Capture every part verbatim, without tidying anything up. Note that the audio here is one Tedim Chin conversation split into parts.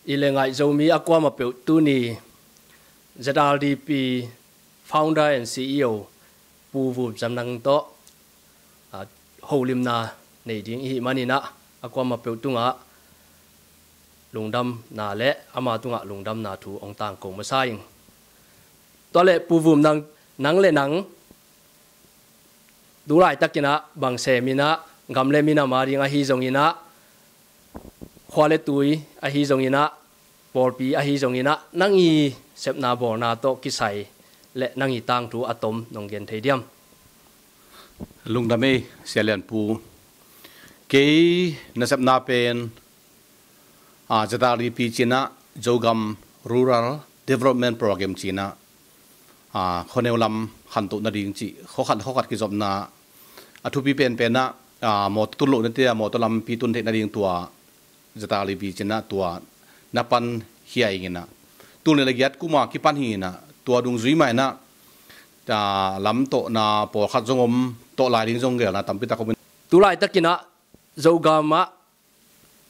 I le ngaih Zomi a kuamah peuh tuni Z R D P founder and C E O Pu Vum Zam Nang tawh, ah, holimna nei ding i hih maninah a kuamah peuh tungah lungdamna le ama tungah lungdamna thu hong tangko masa ing. Tua le Pu Vum Nang, nang le nang tu laitakinah bang seminah gam le minam a ding ahi zonginah khua le tui ahi zonginah pawlpi ahi zonginah nang i sepna bawlna tawh kisai le nang i tangthu a tom nong gen thei diam? Lungdam ei, Sia Lian Pu. Kei na sepna pen, ah, Z R D P cinah Zogam Rural Development Program cinah, ah, khuaneu lam khantoh nading cih khuakhat khuakhat kizopna a thupi penpenah, ah, mawtaw tun loh nate a mawtaw lampi tun theih nading tua Z R D P cinah tua na pan hiai inginah tul nih le giat kuma kipan hinah tua dungzui mainah, ah, lam tawhna pawlkhat zong om, tawh lai ding zong gelna tampi tak om. Tu laitakinah Zogam ah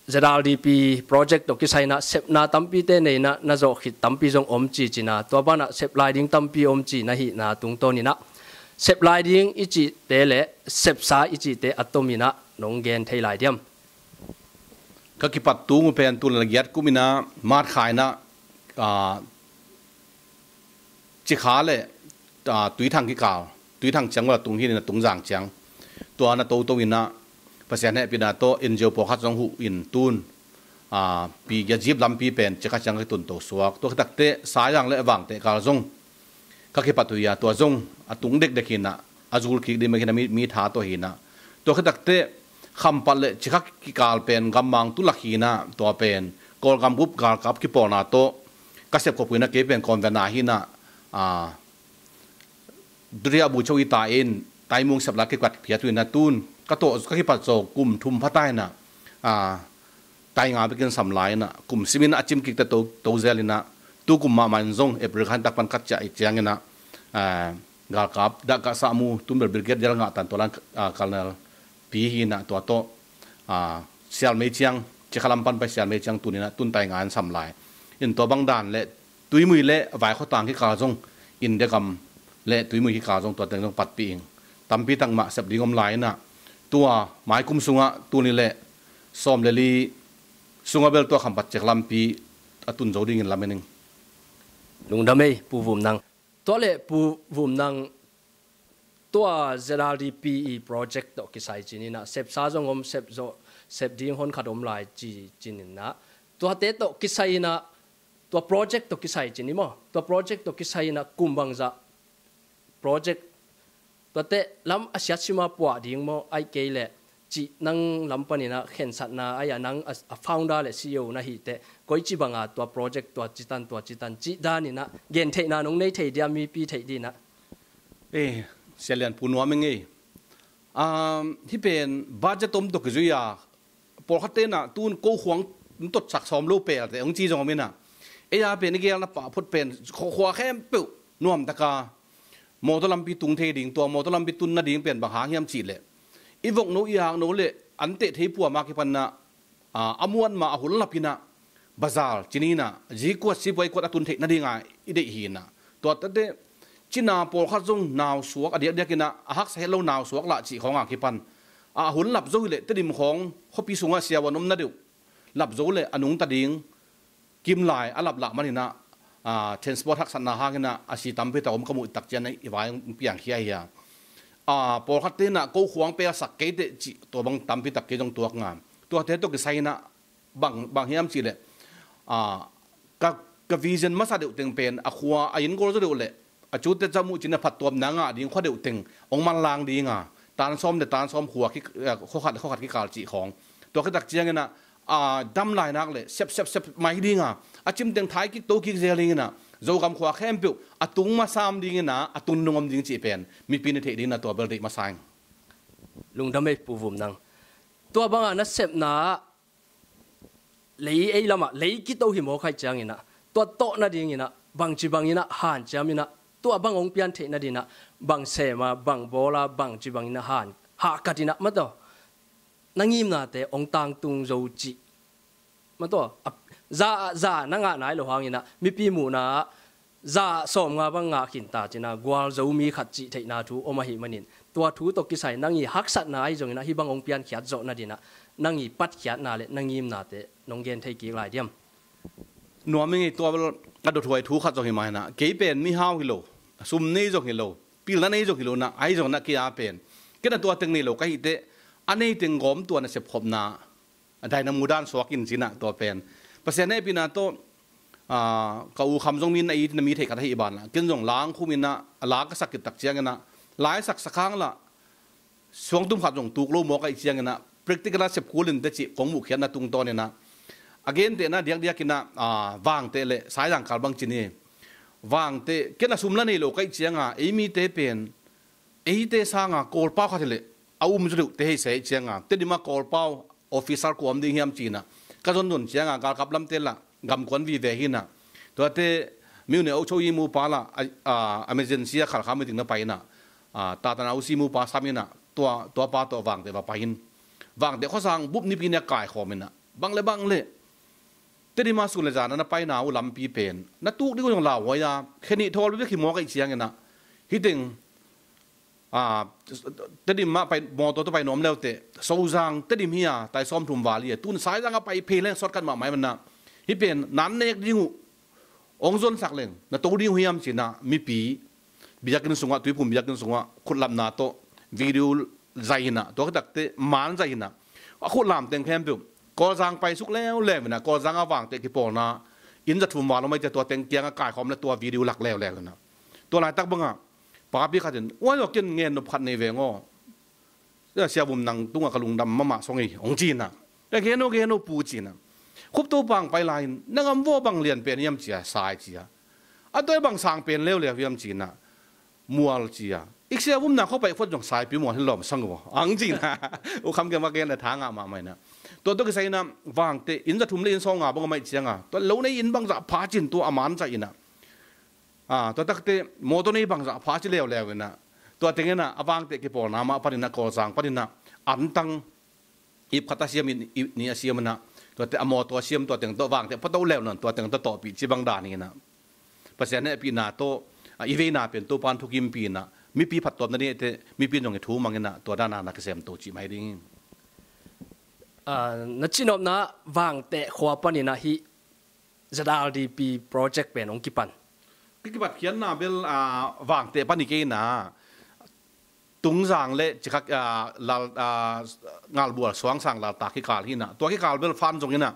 Z R D P project tawh kisainah sepna tampite neinah na zawh khit tampi zong om ci cinah tua banah sep lai ding tampi om ci na hihna tungtawninah sep lai ding i cihte le sepsa i cihte a tominah nong gen thei lai diam? Ka kipat tung uh pen tul nih le giat kuminah March kha inah, ah, Cikha le, ah, Tuithang kikal, Tuithang ciang uh a tung hi inah Tungzang ciang tua na toto inah Pasian hehpihna tawh N G O pawlkhat zong huh in tun, ah, pi giat jeep lampi pen Cikha ciang ka kitunto suak. Tua khit takteh Saizang le Vangteh kal zong ka kipat uh hi a, tua zong a tung dekdek hinah a zul kik ding mah hinah mi, mi tha tawh hinah. Tua khit takteh Khampat le Cikha kikal pen gammang tulak hinah tua pen Kawlgam bup galkap kipawlna tawh ka sepkhop uh hinah kei pen convener hinah, ah, Duria bu cho i ta in Taimung sep la kipat phiat uh hinah tun ka tawh ka kipat zaw kum thum phata inah, ah, tai nga bekin sam lai inah kum simin a cim kikte to, to zel inah tu kum mahmah in zong April kha in tak pan kat ciah i ciang inah, ah, galkap dah ka sahmu tun bel Brigadier ngah tan tua lan, ah, Colonel pi hinah tua tawh, ah, Sialmei ciang, Cikha lam pan pai Sialmei ciang tun inah tun tai nga in sam lai. In tua bang dan le Tuimui le Vaikhotang kikal zong India gam le Tuimui kikal zong tua teng zong patpih ing. Tampi tak mah sep ding om lai inah tua maikum sungah tul nih le sawm le li sungah bel tua Khampat Cikha lampi a tun zo dingin lamen ing. Lungdam ei, Pu Vum Nang. Tua le Pu Vum Nang, tua Z R D P i project tawh kisai cininah sepsa zong om, sep zo, sep ding honkhat om lai ci cininah tuate tawh kisai inah tua project tawh kisai cin i maw? Tua project tawh kisai inah kum bangzah project tuate lam a siatsima puah ding maw, ai kei leh cih nang lam paninah khensatna ai a nang a, a founder le C E O na hihteh koici banga tua project tua citan tua citan cih daninah gentheihna nong nei thei dia mipi theih dinah? Eh, Sia Lian Pu nuam ing ei. Um, hih pen budget om tawh kizui a pawlkhat tenah tun ko khuang totsak sawm lo pelte hong ci zong om inah ei a pen i gelna pah phot pen khua khempeuh nuamtaka mawtaw lampi tung thei ding, tua mawtaw lampi tun nading pen bang hang hiam cihleh i vokno i hakno le an teh thei puama kipanna, ah, a muanma a hun lap inah bazar cininah zikuat sipuai kuat a tun theih nadinga i deih hinah. Tua tate cina pawlkhat zong nausuak a diakdiak inah a haksa het lo nausuak lah cih khawnga kipan a hun lap zo hileh Tedim khawng khuapi sungah siavuan om nadeuh lap zo le a nungta ding kimlai a laplah maninah, ah, transport haksatna hanginah a si tampi tak om ka muh tak cian i vai piangkhia hi a. Ah, pawlkhat tenah ko khuang pelsak keiteh cih tua bang tampi tak kei zong tuak nga. Tuate tawh kisai inah bang, bang hiam cihleh, ah, ka, ka vision masa deuh teng pen a khua a inn gol zaw deuh leh a cute ca muh cinah phattuamna ngah ding khua deuh teng hong manlang dinga tan sawm le tan sawm khua ki, eh, khuakhat khuakhat kikal cih khawng. Tua khit tak cianginah, ah, dam lainak le sep sep sep mai dinga a cimteng thai kik to kik zel dinginah Zogam khua khempeuh a tung masam dinginah a tun nung om ding cih pen mipi na theih dinginah tua bel deih masa ing. Lungdam ei Pu Vum Nang. Tua banga na sepna ah lei ei lamah lei kito hi mawk ahih cianginah tua tawh nadinginah bangci banginah hanciam inah tua bang hong pian theih nadinah bang sema bang bawla bangci banginah han hahkat inah mataw na ngimnate hong tangtung zo cih mataw a, Za, za na ngah nai lo hangin ah mipi muhna ah za sawmnga bang ngah khin ta cin ah gualzo mi khat cih theihna thu om ahih manin, tua thu tawh kisai nang i haksatna ahi zongin ah hih bang hong piankhiat zawh nadin ah nang i patkhiatna le na ngimnate nong gen thei kik lai diam? Nuam i ngei, tua bel a dothuai thu khat zong hi mah hi na. Kei pen mihau hi lo, sum nei zong hi lo, pilna nei zong hi lo na, ahi zong na kei a pen, kei na tua teng nei lo ka hih teh, a nei teng gawm tua nasep khopna a dai na mudan suak in cin ah tua pen Pasian hehpihna tawh, ah, ka u Kham zong mi na it na mi theih khat ahih banah ken zong la hong khum in ah, a la ka sak khit tak ciangin ah, la i sak sak hang lah suangtum khat zong tuk lo mawk ahih ciangin ah, practical a sep kul in teh cih kong muhkhiatna tungtawn in ah, a gentehna diakdiak in ah, ah, Vangteh le Saizang kal bang cin hi. Vangteh, ken a sum la nei lo ka hih cianga, ei mite pen, eite sanga Kawlpau khat hi leh a um zaw deuhte hi se ahih cianga, Tedim ah Kawlpau officer kua om ding hiam cin ah ka zonzon cianga, galkap lamte lah gamkuan vive hi na. Tuate Myone Okcho i mupa lah, a, a, emergency a khalkham meeting na pai in ah, a, Tatana Usi mupa sam in ah, tua, tua pa tawh Vangteh va pai in. Vangteh khuasang bup nipi ni a kaikhawm in ah, bang le bang le Tedim ah sun le zan a na paina uh lampi pen na tuk ding uh zong lauhuai a, khe nih thawl bek hi mawk ahih ciangin ah, hih teng, a, Tedim ah pai, mawtaw tawh pai nuam leuteh, Sozang Tedim hi a, tai sawmthum val hi a, tun Saizang a pai phei leng sawt khat mahmah hi man a, hih pen nan nek ding uh, hong zonsak leng na to ding uh hiam cin ah, mipi biakinn sungah, Tuiphum biakinn sungah khutlapna tawh video zaih in ah, tua khit tak teh man zaih in ah, a khutlam teng khempeuh Kawlzang paisuk leuleu in ah, Kawlzang a Vangteh kipawlna inn za thum val om ahih ciang tua teng kiangah kaikhawm le tua video lak leuleu in ah, tua laitak bangah papi khat in, "Uai aw, ken ngen nop khat nei veng aw. Sia Vum, nang tungah ka lungdam mahmah song ei," hong ci in ah. "Gen o, gen o pu," ci in ah. "Khupto pang pai lai-in, na ngam vaw, bang lian pen hiam?" ci a, "Sai," ci a. "A tua bang sang pen leuleu hiam?" ci in ah. "Mual," ci a. "I Sia Vum na khuapaih phot zong saipi mual hi lawm sang uh," hong ci in ah. U Kham kiang a gen le tha ngah mahmah in ah. Tua tawh kisai in ah Vangteh inn za thum le inn sawmnga bang om ahih cianga, tua lo nei inn bangzah pha cin tua a man zaih in ah, a, tua tak teh mawtaw nei bangzah pha ci leuleu in ah, tua teng in ah a Vangteh kipawlna mah panin ah, Kawlzang panin ah antang ip khat a siam in, ip nih a siam in ah, tua teh a mawtaw a siam, tua teng tawh Vangteh pawtaw leuleu in ah, tua teng tawh tawhpih ci bang dan hi in ah, Pasian hehpihna tawh, a, i veina pen Topa'n thukimpih in ah, mipi phattuamna ding ahih teh mipi in zong i thu mang in ah, tua dan a na kisem to cih mai ding. A, na cihnopna Vangteh khua panin ah hih Z R D P project pen hong kipan? Ka kipatkhiatna bel, a, Vangteh pan hi kei in ah, Tungzang le Cikha, a, Lal, a, Ngalbual Suangsang Lalta kikal hi in ah, tua kikal bel fan zong in ah,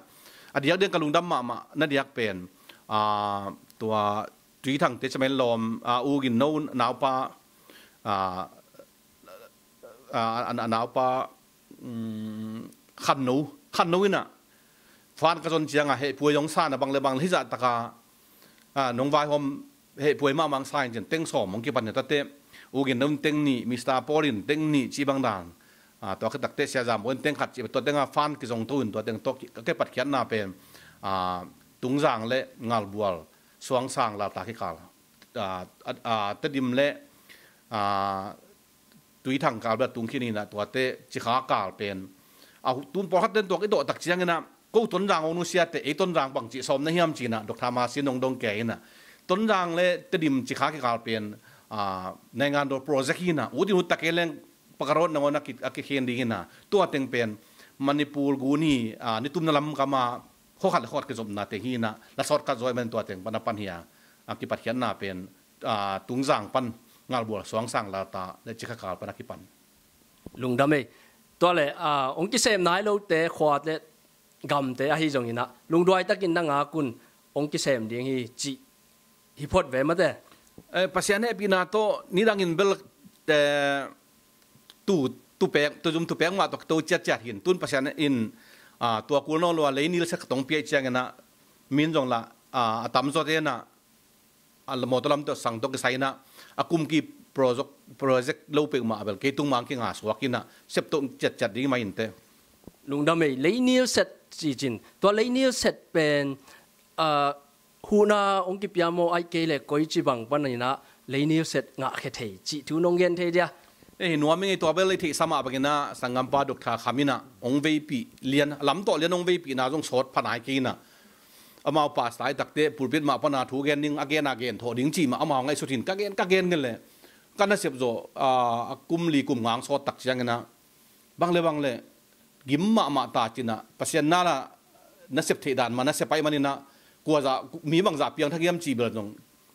a diakdiak ka lungdam mahmah na diak pen, a, tua Tuithangte Camenlawm, a, U Gin No naupa, a, a, a, a naupa, um, Khan No, Khan No in ah fan ka zon cianga hehpuai hong sa in ah, bang le bang le hih zah taka, a, nong vaihawm hehpuai mahmah hong sa in cin, teng sawm hong kipan hi ta teh. U Gin No in teng nih, Mister Paul in teng nih cih bang dan, a, tua khit tak teh Sia Zam Bawi in teng khat cih, tua tenga fan kizong to in, tua teng tawh ki, ka kipatkhiatna pen, a, Tungzang le Ngalbual Suangsang Lalta kikal, a, a, a, Tedim le, a, Tuithang kal bel tung khin in ah, tuate Cikha kal pen, a, hu, tun pawlkhat ten tua i dawh tak ciangin ah, ko Tonzang hong nusiate, ei Tonzang bangci sawm na hiam ci in ah, Doctor Marcin hong dong kei in ah, Tonzang le Tedim Cikha kikal pen, a, naingandaw project hi in ah, ut in ut ta kei leng pakarot nangawn a ki, a kikhen ding hi in ah, tua teng pen Manipur gun hi, a, nitumna lam kam a, khuakhat le khuakhat kizopna teng hi in ah, la sawt khat zaw ahih man tua teng pan a pan hi a, a kipatkhiatna pen, a, Tungzang pan Ngalbual Suangsang Lalta le Cikha kal pan a kipan. Lungdam ei. Tua le, a, hong kisem nai lote, khua le gamte ahi zongin ah, lungduai takin na ngak un, hong kisem ding hi cih hi phot ve mate. Eh, Pasian hehpihna tawh nidangin bel, eh, tu, tu pek, tu zum tu pek mah tawh to ciatciat hi in, tun Pasian in, a, tua kul nawn lo a lei nilset khat hong pia ahih ciangin ah, min zong lah, a, a tamzaw te in ah, a, mawtaw lam tawh sang tawh kisai in ah, a kumki project, project lo peuhmah bel kei tung mah hong kinga suak in ah, sep to ciatciat ding mah hi in teh. Lungdam ei. Lei nilset ci cin, tua lei nilset pen, a, huhna hong kipia maw, ahih kei leh koici bang panin ah lei nilset ngahkhia thei cih thu nong gen thei dia? Eh, nuam i ngei, tua bel i theihsa mah bangin ah sanggampa Doctor Kham in ah hong veipih lian, lam tawh lian hong veipihna zong sawt pha nai kei in ah, amau pastor i takte pulpit mah pana thu gen ding, a gen a gen thawh ding cih mah amau ngaihsut hin ka gen, ka gen ngen leh ka nasep zawh a kum li kum nga sawt tak ciangin ah bang le bang le gim mahmah ta cin ah Pasian na la nasep theih dan mah nasep aih manin ah kua zah mi bangzah piangthak hiam cih bel zong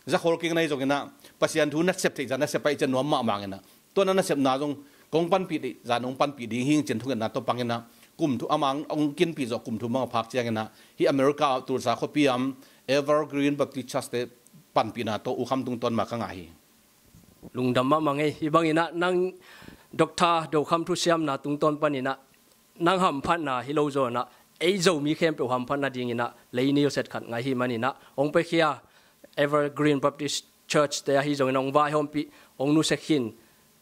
zakhol keng na hi zongin ah Pasian thu nasep theih zah nasep aih cian nuam mahmah ngin ah tua na nasepna zong kong panpih dih zah nong panpih ding hing cin thungetna tawh pangin ah kum thu amah hong kinpih zawh kum thu mah a phak ciangin ah hih America Tulsa khuapi am Evergreen Baptist Church te panpihna tawh U Kham tungtawn mah ka ngah hi. Lungdam mahmah ngei. Hih bangin ah nang Doctor Do Kham thusiamna tungtawn panin ah nang hamphatna hi lo zaw in ah ei Zomi khempeuh hamphatna dingin ah lei nilset khat ngah hi manin ah hong piakhia Evergreen Baptist Church te ahi zongin ah hong vaihawmpih, hong nusia khin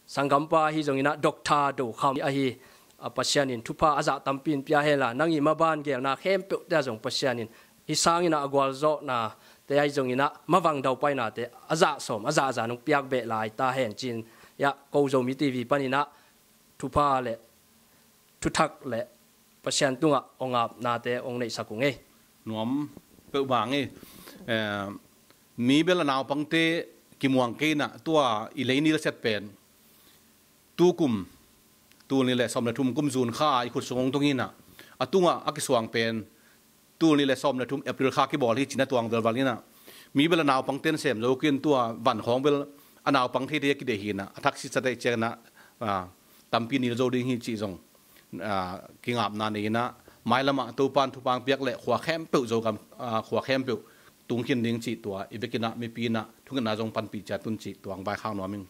sanggampa ahi zongin ah Doctor Do Kham ahi a Pasian in thupha a zah tampi in pia hen la, nang i maban gelna khempeuh te ah zong Pasian in hih sangin ah a gualzawhna te ahi zongin ah mavang daupaina te a zah sawm a zah zah nong piak beh lai ta hen cin ah ko Zomi T V panin ah thupha le thuthak le Pasian tungah hong apnate hong neihsak uh ngei. Nuam peuhmah ngei. Eh, mi bel a naupangte kimuang kei in ah tua i lei nilset pen tukum tul nih le sawm le thum kum June kha a i khut sung hong tung hi in ah a tungah a kisuang pen tul nih le sawm le thum April kha kibawl hi cin a tuang velval in ah mi bel a naupangte in sem zo kei in tua van khawng bel a naupang theite a kideih hi in ah a thak sitsa deih ciangin ah tampi nil zo ding hi cih zong kingapna nei in ah mailamah Topan thupha piak le khua khempeuh Zogam khua khempeuh tungkhin ding cih tua i vekin ah mipi in ah thungetna zong panpih ciat un cih tuang vaikhak nuam ing.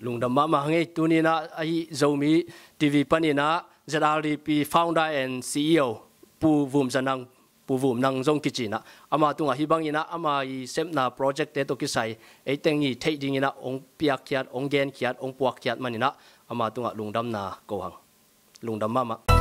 Lungdam mahmah ngei. Tuni in ah ahi Zomi T V panin ah Z R D P founder and C E O Pu Vum Za Nang, Pu Vum Nang zong kici in ah ama tungah hih bangin ah ama i sepna project te tawh kisai ei teng i theih dingin ah hong piakkhiat, hong genkhiat, hong puakkhiat manin ah ama tungah lungdamna ko hang. Lungdam mahmah.